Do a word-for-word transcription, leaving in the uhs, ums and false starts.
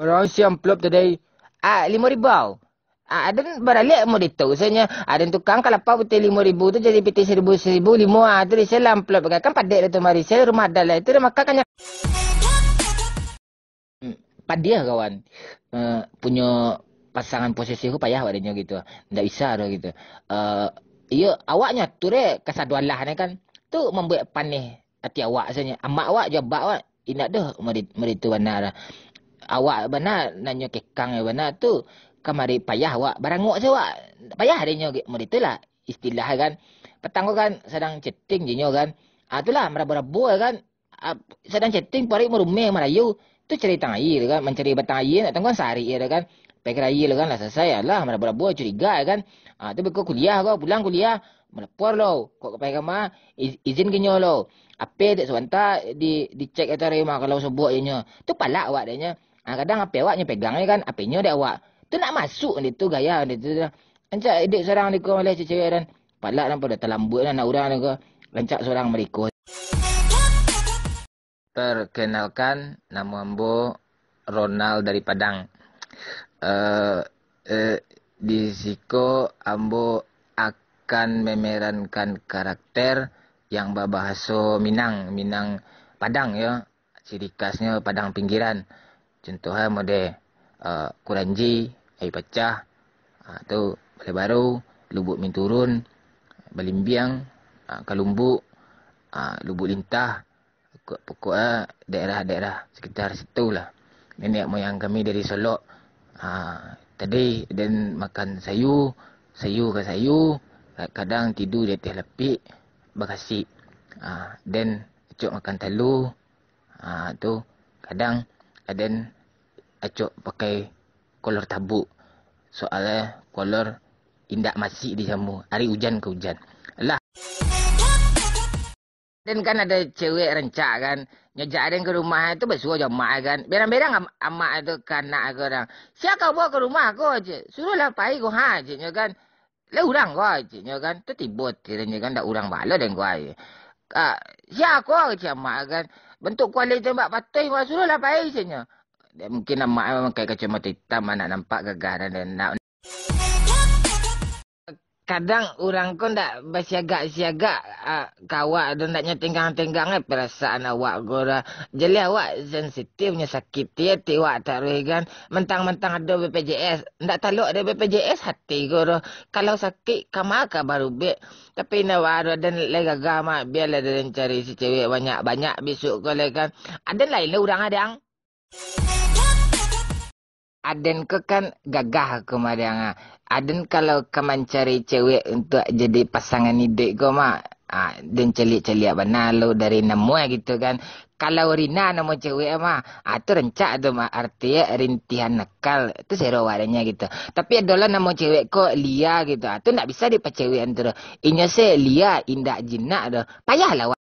Urang isi amplop tadi, ah, limo ribu. Ah, aden baralek model tu, misalnyo, aden tukang kalapa putih limo ribu tu jadi pitih saribu, saribu limo, ah, tu isi lah amplop, kan padek tu mari, isi rumah adat lah, itu dah maka kan. Hmm, padiah kawan, eh, punyo pasangan posesif tu payah awak denyo gitu, ndak bisa doh gitu. Eh, iyo, awak nyo atur eh, kasado alah ne kan, tu mambuek paneh ati awak sajo. Amak awak jo abak awak, indak doh mode-, model tu bana lah. Awak bana nanyo kekang bana tu, kamari payah awak, barangok se awak, payah denyo ge-, model tu lah istilah kan. Patang ko kan sadang chatting je nyo kan. Ah, tu lah, marabo-rabo kan. Ah, sadang chatting, paruik marumeh, marayu. Tu cari tang aia kan, mancari batang aia, nak tangguang sarik je kan. Pai ka aia kan, lah salasai, alah, marabo-rabo, curiga kan. Ah, tu beko kuliah ko, pulang kuliah, malapor lo, kok pai kama, iz-, izin ka inyo lo. Ape dek sabanta di, dicek atau rumah kalau sobok je nyo. Tu palak awak dek nyo. Ah, kadang ape awak nyo pegang je kan, ape nyo dek awak. Tu nak masuk dek tu gaya dek tu. Rancak dek surang dek ko maleh cewek dan palak nampak dah talambuik lah nak urang dek ko. Rancak surang mariko. Perkenalkan, namo ambo Ronald dari Padang. Eh, eh, di siko ambo akan memerankan karakter yang babahaso Minang, Minang Padang yo, ciri khasnyo Padang pinggiran. Contoh mode, eh, Kuranji, Aia Pacah, ah, tu Balai Baru, Lubuk Minturun, Balimbiang, ah, Kalumbuk, ah, Lubuk Lintah, pokok-pokok, ah, daerah-daerah sekitar situ lah. Nenek moyang kami dari Solok, ah, tadi den makan sayu, sayu ka sayu, kadang tidu di ateh lapik, bakasik. Ah, den acok makan talua, ah, tu kadang aden acok pakai kolor tabuk. Soalnyo kolor indak masik dijamu, ari ujan ka ujan. Lah. Den kan ado cewek rancak kan, nyo jak den ka rumah tu basuo jo amak kan. Berang-berang am-, amak tu ka anak ko urang. "Sia ka bawa ka rumah ko," cek. "Suruahlah pai ko ha," ceknyo kan. "Lah urang ko," ceknyo kan. Tu tibo tirenyo kan, dak urang balo den ko ai. "Ah, sia ko," cek amak kan. "Bantuak kuali tembak patuih ko, suruahlah pai," ceknyo. Dak mungkin amak mamakai kacamata itam, anak nampak gagah dan den nak. Kadang urang ko ndak basiagak-siagak, ah, ka awak tu, ndak nyo tenggang-tenggang, eh, perasaan awak ko dah. Jaleh awak sensitif nyo, sakik ati awak taruih kan. Mentang-mentang ado B P J S, ndak talok ado B P J S ati ko doh. Kalau sakik, kama ka barubek. Tapi ndak baa doh, aden lai gagah mah, bialah aden cari si cewek banyak-banyak besok ko lai kan. Aden lain lah urang adang. Aden ko kan gagah ko mah dang, ah. Aden kalau ka mancari cewek untuak jadi pasangan iduik ko mah, ah, den caliak-caliak bana lo dari namo gitu kan. Kalau Rina namo cewek mah, ah, tu rancak tu mah, arti rintihan nakal, tu sero warnanyo gitu. Tapi adolah namo cewek ko Lia gitu, ah, tu ndak bisa dipacewek tu doh. Inyo se Lia, indak jinak doh. Payahlah